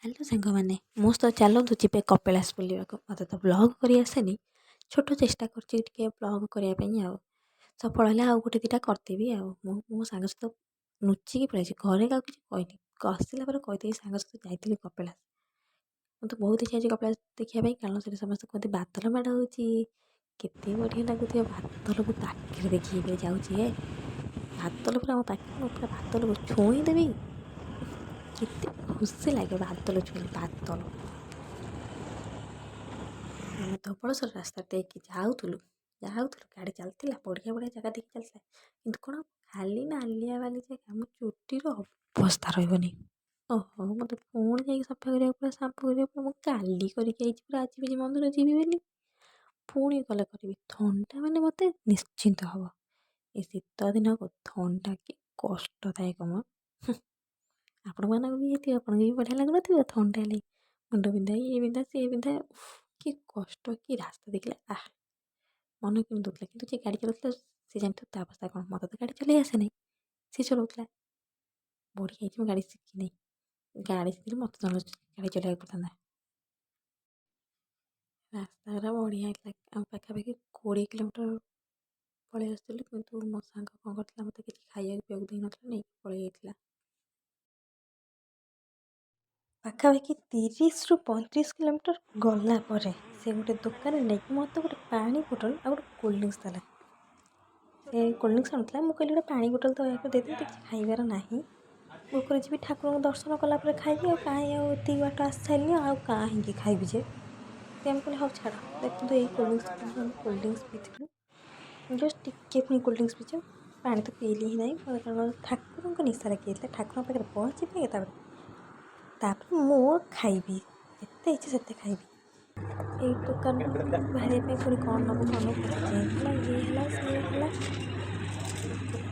Hello ସାଙ୍ଗମାନେ, ମୋ ସହିତ ଚାଲନ୍ତୁ ଯିବେ କପିଳାସ ବୁଲିବାକୁ। ମୋତେ ତ ବ୍ଲଗ୍ କରି ଆସେନି, ଛୋଟ ଚେଷ୍ଟା କରୁଛି ଟିକେ ବ୍ଲଗ୍ କରିବା ପାଇଁ, ଆଉ ସଫଳ ହେଲେ ଆଉ ଗୋଟେ ଦୁଇଟା କରିଦେବି। ଆଉ ମୁଁ ମୋ ସାଙ୍ଗ ସହିତ ଲୁଚିକି ପଳେଇଛି, ଘରେ କାହାକୁ କିଛି କହିନି। ଆସିଲା ପରେ କହିଦେବି ସାଙ୍ଗ ସହିତ ଯାଇଥିଲି କପିଳାସ। ମୋତେ ବହୁତ ଇଚ୍ଛା ଅଛି କପିଳାସ ଦେଖିବା ପାଇଁ, କାରଣ ସେଠି ସମସ୍ତେ କୁହନ୍ତି ବାଦଲ ମାଡ଼ ହେଉଛି, କେତେ ବଢ଼ିଆ ଲାଗୁଥିବ। ବାଦଲକୁ ପାଖରେ ଦେଖିକି ଯାଉଛି ହେ, ବାଦଲ ପୁରା ମୋ ପାଖରେ, ମୁଁ ପୁରା ବାଦଲକୁ ଛୁଇଁ ଦେବି, କେତେ ଖୁସି ଲାଗିବ ବାଦଲ ଛୁଇଁଲେ ବାଦଲ। ଆମେ ଧବଳେଶ୍ୱର ରାସ୍ତା ଦେଇକି ଯାଉଥିଲୁ ଯାଉଥିଲୁ, ଗାଡ଼ି ଚାଲିଥିଲା, ବଢ଼ିଆ ବଢ଼ିଆ ଜାଗା ଦେଖି ଚାଲିଥିଲା, କିନ୍ତୁ କ'ଣ ଖାଲି ନାଲିଆ ବାଲି ଜାଗା, ଆମ ଚୁଟିର ଅବସ୍ଥା ରହିବନି। ଓହୋ, ମୋତେ ପୁଣି ଯାଇକି ସଫା କରିବାକୁ ପଡ଼ିବ, ସାମ୍ପୁ କରିବାକୁ ପଡ଼ିବ। ମୁଁ କାଲି କରିକି ଆଇଛି ପୁରା, ଆଜି ବି ମନ୍ଦିର ଯିବି ବୋଲି ପୁଣି ଗଲେ କରିବି। ଥଣ୍ଡା ମାନେ ମୋତେ ନିଶ୍ଚିନ୍ତ ହେବ ଏ ଶୀତ ଦିନକୁ ଥଣ୍ଡା, କି କଷ୍ଟଦାୟକ ମ। ଆପଣମାନଙ୍କୁ ବି ହେଇଥିବ, ଆପଣଙ୍କୁ ବି ବଢ଼ିଆ ଲାଗୁନଥିବ ଥଣ୍ଡା ହେଲେ, ମୁଣ୍ଡ ବିନ୍ଧା, ଇଏ ବିନ୍ଧା, ସିଏ ବିନ୍ଧା, କି କଷ୍ଟ। କି ରାସ୍ତା ଦେଖିଲେ ଆଃ ମନ କେମିତି ଦେଉଥିଲା, କିନ୍ତୁ ଯିଏ ଗାଡ଼ି ଚଲାଉଥିଲା ସେ ଜାଣିଥିବ ତା ଅବସ୍ଥା କ'ଣ। ମୋତେ ତ ଗାଡ଼ି ଚଲାଇ ଆସେ ନାହିଁ, ସେ ଚଲାଉଥିଲା। ବଢ଼ିଆ ହେଇଛି, ମୁଁ ଗାଡ଼ି ଶିଖିନି। ଗାଡ଼ି ଶିଖିଲେ ମୋତେ ଗାଡ଼ି ଚଲାଇବାକୁ ପଡ଼ିଥାନ୍ତା। ରାସ୍ତାଗୁରା ବଢ଼ିଆ ହେଇଥିଲା। ଆମେ ପାଖାପାଖି 20 କିଲୋମିଟର ପଳେଇ ଆସିଥିଲୁ, କିନ୍ତୁ ମୋ ସାଙ୍ଗ କ'ଣ କରିଥିଲା, ମୋତେ କିଛି ଖାଇବାକୁ ପିଇବାକୁ ଦେଇନଥିଲା, ନେଇକି ପଳେଇ ଯାଇଥିଲା। ପାଖାପାଖି 30ରୁ 35 କିଲୋମିଟର ଗଲା ପରେ ସେ ଗୋଟେ ଦୋକାନରେ ନେଇକି ମୋତେ ଗୋଟେ ପାଣି ବୋଟଲ ଆଉ ଗୋଟେ କୋଲ୍ଡ ଡ୍ରିଙ୍କସ୍ ଦେଲା। ସେ କୋଲ୍ଡ ଡ୍ରିଙ୍କସ୍ ଆଣୁଥିଲା, ମୁଁ କହିଲି ଗୋଟେ ପାଣି ବୋଟଲ ଦୟାକରି ଦେଇଦିଅ, କିଛି ଖାଇବାର ନାହିଁ, ଭୋକରେ ଯିବି, ଠାକୁରଙ୍କୁ ଦର୍ଶନ କଲା ପରେ ଖାଇବି, ଆଉ କାହିଁ ଆଉ ଏତିକି ବାଟ ଆସି ସାରିଲି ଆଉ କାହିଁକି ଖାଇବି ଯେ। ସେ ଆମେ କହିଲେ ହଉ ଛାଡ଼। ଦେଖନ୍ତୁ ଏଇ କୋଲ୍ଡ ଡ୍ରିଙ୍କସ୍, ଆମେ କୋଲ୍ଡ ଡ୍ରିଙ୍କସ୍ ପିଇଥିଲୁ, ଜଷ୍ଟ ଟିକେ ପୁଣି କୋଲ୍ଡ ଡ୍ରିଙ୍କସ୍ ପିଇଛୁ, ପାଣି ତ ପିଇଲି ହିଁ ନାହିଁ, କାରଣ ଠାକୁରଙ୍କ ନିଶା ଲାଗିଯାଇଥିଲା। ଠାକୁରଙ୍କ ପାଖରେ ପହଞ୍ଚିବି ତାପରେ ମୁଁ ଖାଇବି, ଯେତେ ଇଚ୍ଛା ସେତେ ଖାଇବି। ଏଇ ଦୋକାନରୁ ବାହାରିବା ପାଇଁ ପୁଣି କ'ଣ ନେବୁ କ'ଣ ନେବୁ, ପଇସା ଚେଞ୍ଜ ହେଲା, ଇଏ ହେଲା ସିଏ ହେଲା,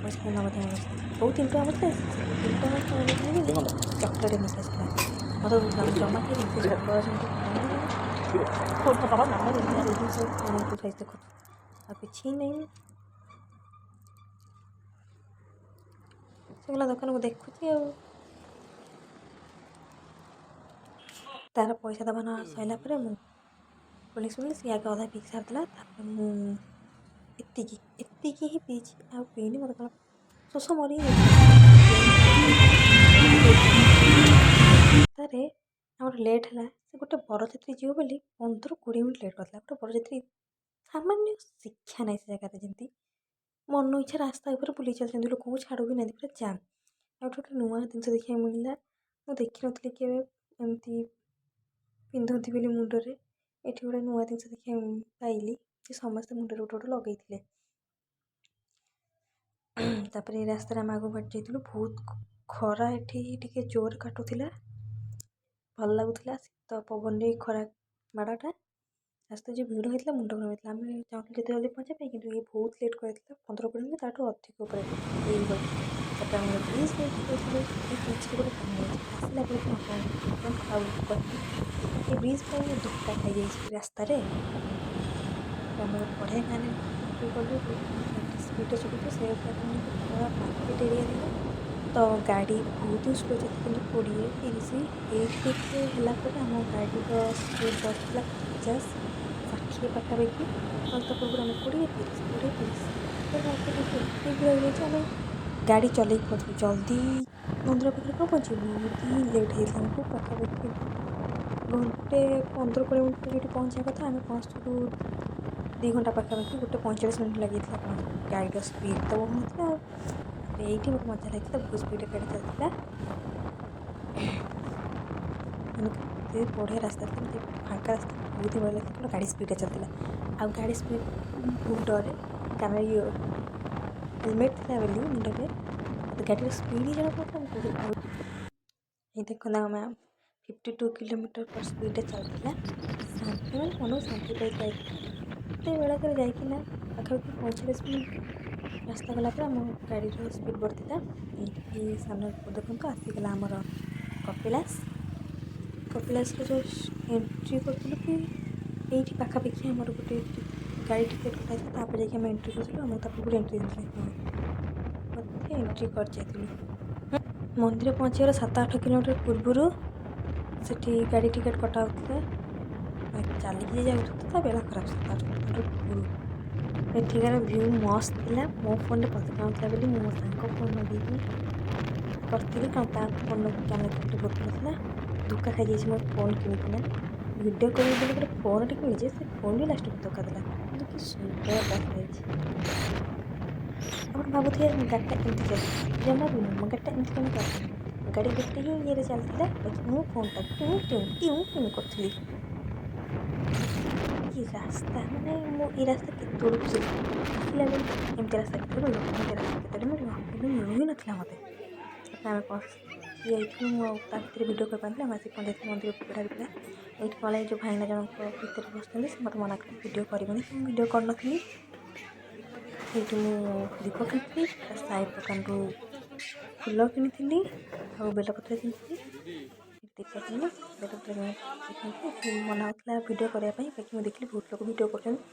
ପଇସା ନେବା କେଉଁ 3 ଟଙ୍କା ବସିଲା, ସେ 3 ଟଙ୍କା ଚକୋଲେଟ୍ ନେଇକି ଆସିଲା। ମୋତେ ଜମା ଖାଇବିନି, ସେ ସବୁ ପାଣି ବୋତଲ ସାଇଜ୍ ଦେଖନ୍ତୁ, ଆଉ କିଛି ନାହିଁ। ସେ ଗଲା ଦୋକାନକୁ ଦେଖୁଛି, ଆଉ ତାର ପଇସା ଦେବା ନ ସରିଲା ପରେ ମୁଁ କୋଲ୍ଡ ଡ୍ରିଙ୍କସ୍ ପିଇଲି। ସିଏ ଆଗେ ଅଧା ପିଇକି ସାରିଦେଲା, ତାପରେ ମୁଁ ଏତିକି ଏତିକି ହିଁ ପିଇଛି, ଆଉ ପିଇନି। ମୋତେ କ'ଣ ଶୋଷ ମରି ରାସ୍ତାରେ ଆମର ଲେଟ୍ ହେଲା। ସେ ଗୋଟେ ବରଯାତ୍ରୀ ଯିବ ବୋଲି 15-20 ମିନିଟ୍ ଲେଟ୍ କରିଥିଲା। ଗୋଟେ ବରଯାତ୍ରୀ ସାମାନ୍ୟ ଶିକ୍ଷା ନାହିଁ ସେ ଜାଗାରେ, ଯେମିତି ମନ ଇଚ୍ଛା ରାସ୍ତା ଉପରେ ବୁଲି ଚାଲିଛନ୍ତି, ଲୋକଙ୍କୁ ଛାଡ଼ୁ ବି ନାହାନ୍ତି, ପୁରା ଜାମ୍। ଆଉ ଗୋଟେ ନୂଆ ଜିନିଷ ଦେଖିବାକୁ ମିଳିଲା, ମୁଁ ଦେଖିନଥିଲି କେବେ ଏମିତି ପିନ୍ଧନ୍ତି ବୋଲି ମୁଣ୍ଡରେ। ଏଠି ଗୋଟେ ନୂଆ ଜିନିଷ ଦେଖିବାକୁ ପାଇଲି ଯେ ସମସ୍ତେ ମୁଣ୍ଡରେ ଗୋଟେ ଗୋଟେ ଲଗେଇଥିଲେ। ତାପରେ ଏ ରାସ୍ତାରେ ଆମେ ଆଗକୁ ବାଟି ଯାଇଥିଲୁ। ବହୁତ ଖରା ଏଠି ଟିକେ ଜୋର କାଟୁଥିଲା, ଭଲ ଲାଗୁଥିଲା ଶୀତ ପବନରେ ଖରା ମାଡ଼ଟା। ରାସ୍ତା ଯେଉଁ ଭିଡ଼ ହେଇଥିଲା ମୁଣ୍ଡ ଖରାପ ହେଇଥିଲା। ଆମେ ଚାହୁଁଥିଲୁ ଯେତେ ଜଲ୍ଦି ପହଞ୍ଚିବା ପାଇଁ, କିନ୍ତୁ ଇଏ ବହୁତ ଲେଟ୍ କରିଥିଲା, 15-20 ମିନିଟ୍ ତାଠୁ ଅଧିକ ଉପରେ ହେଇଗଲା। ତାପରେ ଆମେ ଗୋଟେ ବ୍ରିଜ୍ ଦେଇକି ଯାଇଥିଲୁ, ଏଇ ବ୍ରିଜ୍ରେ ଗୋଟେ କାହାଣୀ ଅଛି, ଆସିଲା ବେଳକୁ ମୁଁ ଆପଣଙ୍କୁ ଆଉ କହିବି। ଏ ବ୍ରିଜ୍ ପାଇଁ ମୁଁ ଧୋକା ଖାଇଯାଇଛି ରାସ୍ତାରେ। ଆମେ ଗୋଟେ ବଢ଼ିଆ ଗାଁରେ ଏଣ୍ଟ୍ରି କଲୁ, ସ୍ପିଡ଼ରେ ଚଲାଉଛୁ, ସେ ପୁରା ମାର୍କେଟ ଏରିଆ ଥିଲା, ତ ଗାଡ଼ି ବହୁତ ହିଁ ସ୍ଲୋ ଚାଲିଥିଲା, କିନ୍ତୁ 20 30 ଏଇଠି ଟିକେ ହେଲା ପରେ ଆମ ଗାଡ଼ିର ସ୍ପିଡ଼ ବଢ଼ିଥିଲା 50-60 ପାଖାପାଖି। ନହେଲେ ତା ପୂର୍ବରୁ ଆମେ 20 30 20 30। ମାର୍କେଟ ଏତେ ଭିଡ଼ ହେଇଯାଇଛି, ଆମେ ଗାଡ଼ି ଚଲେଇକି ପହଞ୍ଚିଲୁ ଜଲ୍ଦି ମନ୍ଦିର ପାଖରେ କ'ଣ ପହଞ୍ଚିବୁ, ବହୁତ ହିଁ ଲେଟ୍ ହେଇଥିଲା ଆମକୁ। ପାଖାପାଖି ଘଣ୍ଟେ 15-20 ମିନିଟ୍ ଯେଉଁଠି ପହଞ୍ଚିବା କଥା, ଆମେ ପହଞ୍ଚିଥିଲୁ 2 ଘଣ୍ଟା ପାଖାପାଖି, ଗୋଟେ 45 ମିନିଟ୍ ଲାଗିଯାଇଥିଲା ପହଞ୍ଚିବାକୁ। ଗାଡ଼ିର ସ୍ପିଡ଼ ତ ବଢ଼ୁନଥିଲା, ଆଉ ତାପରେ ଏଇଠି ମୋତେ ମଜା ଲାଗିଥିଲା, ବହୁତ ସ୍ପିଡ଼ରେ ଗାଡ଼ି ଚାଲିଥିଲା। ମାନେ କେତେ ବଢ଼ିଆ ରାସ୍ତା ଥିଲା, ମୋତେ ଫାଙ୍କା ରାସ୍ତା ବହୁତ ହିଁ ବଢ଼ିଆ ଲାଗିଥିଲା, କାରଣ ଗାଡ଼ି ସ୍ପିଡ଼ରେ ଚାଲିଥିଲା। ଆଉ ଗାଡ଼ି ସ୍ପିଡ଼ ବହୁତ ଡରେ, କାରଣ ଇଏ ହେଲମେଟ୍ ଥିଲା ବୋଲି ମୁଣ୍ଡରେ ମୋତେ ଗାଡ଼ିର ସ୍ପିଡ଼ ହିଁ ଜଣାପଡ଼ୁଥିଲା। ମୁଁ କହୁଥିଲି ଆଉ ଏଇ ଦେଖନ୍ତୁ ଆମେ 52 କିଲୋମିଟର ପର ସ୍ପିଡ଼ରେ ଚାଲିଥିଲା। ଶାନ୍ତି ମାନେ ମନକୁ ଶାନ୍ତି ପାଇଥିଲା। ଏତେ ବେଳକରେ ଯାଇକିନା ପାଖାପାଖି 45 ମିନିଟ୍ ରାସ୍ତା ଗଲା ପରେ ଆମ ଗାଡ଼ିର ସ୍ପିଡ଼ ବଢ଼ିଥିଲା। ଏଇଠି ସାମ୍ନାରେ ଦେଖନ୍ତୁ ଆସିଗଲା ଆମର କପିଳାସ। କପିଳାସରେ ଜଷ୍ଟ ଏଣ୍ଟ୍ରି କରୁଥିଲୁ କି ଏଇଠି ପାଖାପାଖି ଆମର ଗୋଟେ ଗାଡ଼ି ଟିକେଟ୍ କଟାଯାଇଥିଲା, ତାପରେ ଯାଇକି ଆମେ ଏଣ୍ଟ୍ରି କରୁଥିଲୁ। ଆମକୁ ତା ପୂର୍ବରୁ ଏଣ୍ଟ୍ରି ଦେଇଥିଲେ, ହଁ ବୋଧେ ଏଣ୍ଟ୍ରି କରିଯାଇଥିଲୁ। ମନ୍ଦିର ପହଞ୍ଚିବାର 7-8 କିଲୋମିଟର ପୂର୍ବରୁ ସେଠି ଗାଡ଼ି ଟିକେଟ୍ କଟା ହେଉଥିଲା। ବାକି ଚାଲିକି ଯେ ଯାଉଥିବ ତା ବେଳା ଖରାପ, 7-8 କିଲୋମିଟର ଦୂର। ଏଠିକାର ଭ୍ୟୁ ମସ୍ତ ଥିଲା। ମୋ ଫୋନ୍ରେ ପସନ୍ଦ ନଥିଲା ବୋଲି ମୁଁ ମୋ ସାଙ୍ଗ ଫୋନ୍ ମାଗିକି କରିଥିଲି, କାରଣ ତା ଫୋନ୍ର କ୍ୟାମେରା କ୍ୱାଲିଟି ବହୁତ ଭଲ ଥିଲା। ଧୋକା ଖାଇଯାଇଛି ମୋ ଫୋନ୍ କିଣିକିନା। ଭିଡ଼ିଓ କରିବି ବୋଲି ଗୋଟେ ଫୋନ୍ଟେ କିଣିଛି, ସେ ଫୋନ୍ ବି ଲାଷ୍ଟକୁ ଧୋକା ଦେଲା। କିନ୍ତୁ କି ସୁନ୍ଦର ରାସ୍ତା ହେଇଛି! ଆପଣ ଭାବୁଥିବେ ମୋ ଗାଡ଼ିଟା ଏମିତି ଚାଲିଛି। ଜମା ବି ନୁହଁ, ମୋ ଗାଡ଼ିଟା ଏମିତି ଜମା ଚାଲିନି। ମୋ ଗାଡ଼ି ଗୋଟେ ହିଁ ଇଏରେ ଚାଲିଥିଲା, ବାକି ମୁଁ ଫୋନ୍ଟାକୁ ଟିଉଁ ଟିଉଁ ଟିଉଁ ଟିଉଁ କରୁଥିଲି। କି ରାସ୍ତା! ମାନେ ମୁଁ ଏଇ ରାସ୍ତା କେତେବେଳୁ ଖୋଜିଲି। ଆସିଲା ବେଳକୁ ଏମିତି ରାସ୍ତା କେତେବେଳେ ମିଳିବ, ଏମିତି ରାସ୍ତା କେତେବେଳେ ମିଳିବ, କିନ୍ତୁ ମିଳୁ ହିଁ ନଥିଲା ମୋତେ। ତାପରେ ଆମେ ପଶି ଯାଇଥିଲୁ। ମୁଁ ଆଉ ତା ଭିତରେ ଭିଡ଼ିଓ କରିପାରିନଥିଲି। ଆମେ ଆସିକି ପହଞ୍ଚି ମନ୍ଦିର ପିଢ଼ା ଭିତରେ। ଏଇଠି କ'ଣ ହେଲା, ଯେଉଁ ଭାଇନା ଜଣଙ୍କ ଭିତରେ ବସିଛନ୍ତି, ସେ ମୋତେ ମନା କଲେ ଭିଡ଼ିଓ କରିବନି, ତ ମୁଁ ଭିଡ଼ିଓ କରିନଥିଲି। ସେଇଠି ମୁଁ ଦୀପ କିଣିଥିଲି, ତା ସାଇଡ଼୍ ଦୋକାନରୁ ଫୁଲ କିଣିଥିଲି ଆଉ ବେଲପତ୍ର କିଣିଥିଲି। ଦୀପ କିଣିଲି, ବେଲପତ୍ର କିଣିଥିଲି। ଏଠି ମନା ହେଉଥିଲା ଭିଡ଼ିଓ କରିବା ପାଇଁ, ବାକି ମୁଁ ଦେଖିଲି ବହୁତ ଲୋକ ଭିଡ଼ିଓ କରୁଛନ୍ତି,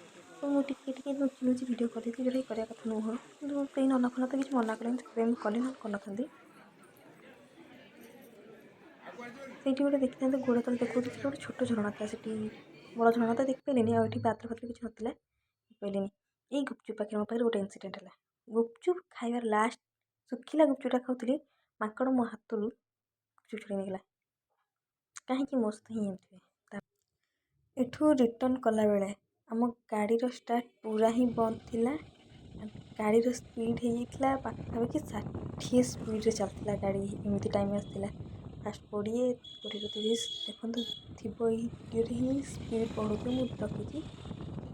ତ ମୁଁ ଟିକେ ଟିକେ ଲୁଚି ଲୁଚି ଭିଡ଼ିଓ କରିଦେଇଥିଲି, ଯେଉଁଟାକି କରିବା କଥା ନୁହଁ। କିନ୍ତୁ କେହି ନନା ଫନା ତ କିଛି ମନା କଲେନି, ସେଥିପାଇଁ ମୁଁ କଲି, ନହେଲେ କରିନଥାନ୍ତି। ସେଇଠି ଗୋଟେ ଦେଖିଥାନ୍ତେ, ଗୋଡ଼ ତଳେ ଦେଖାଉଥିଲି, ସେଠି ଗୋଟେ ଛୋଟ ଝରଣା ଥିଲା। ସେଠି ବଡ଼ ଝରଣା ତ ଦେଖିପାରିଲିନି। ଆଉ ଏଠି ପାତ୍ର ଫାତ୍ର କିଛି ନଥିଲା, ଦେଖିପାରିଲିନି। ଏଇ ଗୁପଚୁପ୍ ପାଖରେ ମୋ ପାଖରେ ଗୋଟେ ଇନସିଡେଣ୍ଟ ହେଲା। ଗୁପଚୁପ୍ ଖାଇବାର ଲାଷ୍ଟ ଶୁଖିଲା ଗୁପଚୁପଟା ଖାଉଥିଲି, ମାଙ୍କଡ଼ ମୋ ହାତରୁ ଗୁପଚୁପ୍ ଛଡ଼େଇ ନେଇଗଲା। କାହିଁକି ମୋ ସହିତ ହିଁ ଏମିତି ହୁଏ? ଏଠୁ ରିଟର୍ଣ୍ଣ କଲାବେଳେ ଆମ ଗାଡ଼ିର ଷ୍ଟାର୍ଟ ପୁରା ହିଁ ବନ୍ଦ ଥିଲା। ଗାଡ଼ିର ସ୍ପିଡ଼ ହେଇଯାଇଥିଲା ପାଖାପାଖି 60 ସ୍ପିଡ଼ରେ ଚାଲିଥିଲା ଗାଡ଼ି। ଏମିତି ଟାଇମ୍ ଆସିଥିଲା, ଫାଷ୍ଟ 20, 20ରୁ 30। ଦେଖନ୍ତୁ, ଥିବ ଏଇ ଭିଡ଼ିଓରେ ହିଁ ସ୍ପିଡ଼ ବଢ଼ୁଥିବ, ମୁଁ ରଖିଛି।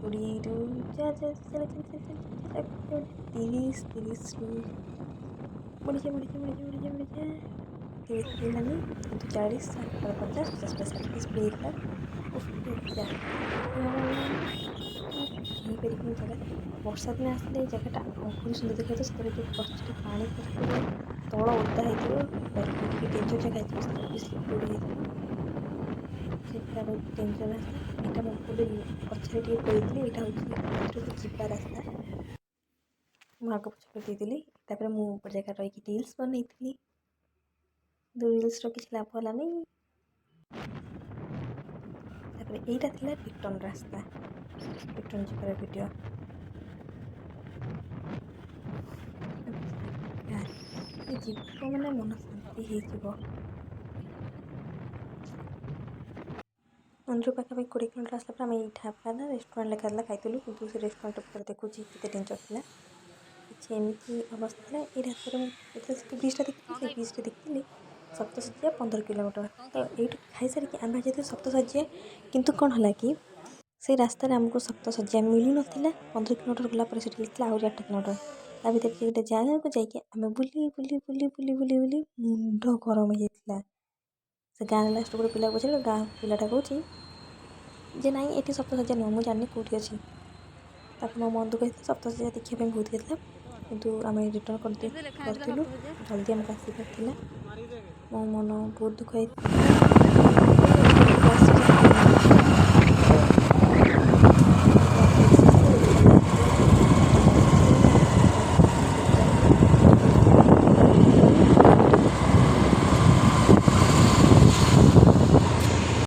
20ରୁ ଚାଲ ଚାଲ ଚାଲ ଚାଲ ଚାଲ ଚାଲ ଚାଲ, 30, 30ରୁ ବଢ଼ିଯା ବଢ଼ିଯା ବଢ଼ିଯା ବଢ଼ିଯା ବଢ଼ିଯା, 30 ହେଲାନି କିନ୍ତୁ 40, ତାପରେ 50, 50 ପରେ 60 ସ୍ପିଡ଼ ହେଇଥିଲା। ଉଫ୍, କି ଜାଗା, ମୁଁ କହିପାରିବିନି ଜାଗା। ବର୍ଷା ଦିନେ ଆସିଲେ ଏଇ ଜାଗାଟା ଆହୁରି ସୁନ୍ଦର ଦେଖାଯାଉଥିବ। ସେତେବେଳେ ଯେଉଁ ଗଛରେ ପାଣି ପଶୁଥିବ, ତଳ ଓଦା ହେଇଥିବ। ବାକି ଟିକେ ଡେଞ୍ଜର ଜାଗା ହେଇଯିବ, ସ୍ଲିପି ସ୍ଲିପି ରୋଡ଼ ହେଇଥିବ। ସେଇଟା ବହୁତ ଡେଞ୍ଜର ରାସ୍ତା। ଏଇଟା ମୁଁ ଭୁଲ ପଛରେ ଟିକେ କରିଦେଇଥିଲି। ଏଇଟା ହେଉଛି ମନ୍ଦିରକୁ ଯିବା ରାସ୍ତା, ମୁଁ ଆଗ ପଛ କରିଦେଇଥିଲି। ତାପରେ ମୁଁ ଗୋଟେ ଜାଗାରେ ରହିକି ରିଲ୍ସ ବନେଇଥିଲି, କିନ୍ତୁ ରିଲ୍ସର କିଛି ଲାଭ ହେଲାନି। ତାପରେ ଏଇଟା ଥିଲା ରିଟର୍ଣ୍ଣ ରାସ୍ତା, ରିଟର୍ଣ୍ଣ ଯିବାର ଭିଡ଼ିଓ। ଜାଗା ଯିବ ମାନେ ମନ ଶାନ୍ତି ହେଇଯିବ। ମନ୍ଦିର ପାଖାପାଖି 20 କିଲୋମିଟର ଆସିଲା ପରେ ଆମେ ଏଇ ଢାବା ନା ରେଷ୍ଟୁରାଣ୍ଟ ଲେଖା ଥିଲା, ଖାଇଥିଲୁ। କିନ୍ତୁ ସେ ରେଷ୍ଟୁରାଣ୍ଟ ଉପରେ ଦେଖୁଛି କେତେ ଡେଞ୍ଜର ଥିଲା। କିଛି ଏମିତି ଅବସ୍ଥା ଥିଲା। ଏଇ ରାସ୍ତାରେ ମୁଁ ଯେତେବେଳେ ସେଠି ବ୍ରିଜଟା ଦେଖିଥିଲି, ସେଇ ବ୍ରିଜଟା ଦେଖିଥିଲି ସପ୍ତଶଯ୍ୟା 15 କିଲୋମିଟର। ତ ଏଇଠୁ ଖାଇସାରିକି ଆମେ ଯାଇଥିଲୁ ସପ୍ତଶଯ୍ୟା। କିନ୍ତୁ କ'ଣ ହେଲା କି ସେଇ ରାସ୍ତାରେ ଆମକୁ ସପ୍ତଶଯ୍ୟା ମିଳୁନଥିଲା। 15 କିଲୋମିଟର ଗଲା ପରେ ସେଠି ଲେଖିଥିଲା ଆହୁରି 8 କିଲୋମିଟର। ତା ଭିତରେ ଗୋଟେ ଜାଗାକୁ ଯାଇକି ଆମେ ବୁଲି ବୁଲି ବୁଲି ବୁଲି ବୁଲି ବୁଲି ମୁଣ୍ଡ ଗରମ ହେଇଯାଇଥିଲା। ସେ ଗାଁରେ ଲାଷ୍ଟ ଗୋଟେ ପିଲାକୁ ପଚାରିଲୁ। ଗାଁ ପିଲାଟା କହୁଛି ଯେ ନାଇଁ, ଏଠି ସପ୍ତଶଯ୍ୟା ନୁହଁ, ମୁଁ ଜାଣିନି କେଉଁଠି ଅଛି। ତାପରେ ମୋ ମନ ଦୁଃଖ ହେଇଥିଲା। ସପ୍ତଶଯ୍ୟା ଦେଖିବା ପାଇଁ ବହୁତ ହେଇଥିଲା, କିନ୍ତୁ ଆମେ ରିଟର୍ଣ୍ଣ ଏଠି ତ ଲେଖା ହେଇଥିଲା କରିଥିଲୁ। ସପ୍ତଶଯ୍ୟା। ଜଲ୍ଦି ଆମକୁ ଆସିବାର ଥିଲା। ମୋ ମନ ବହୁତ ଦୁଃଖ ହେଇଥିଲା।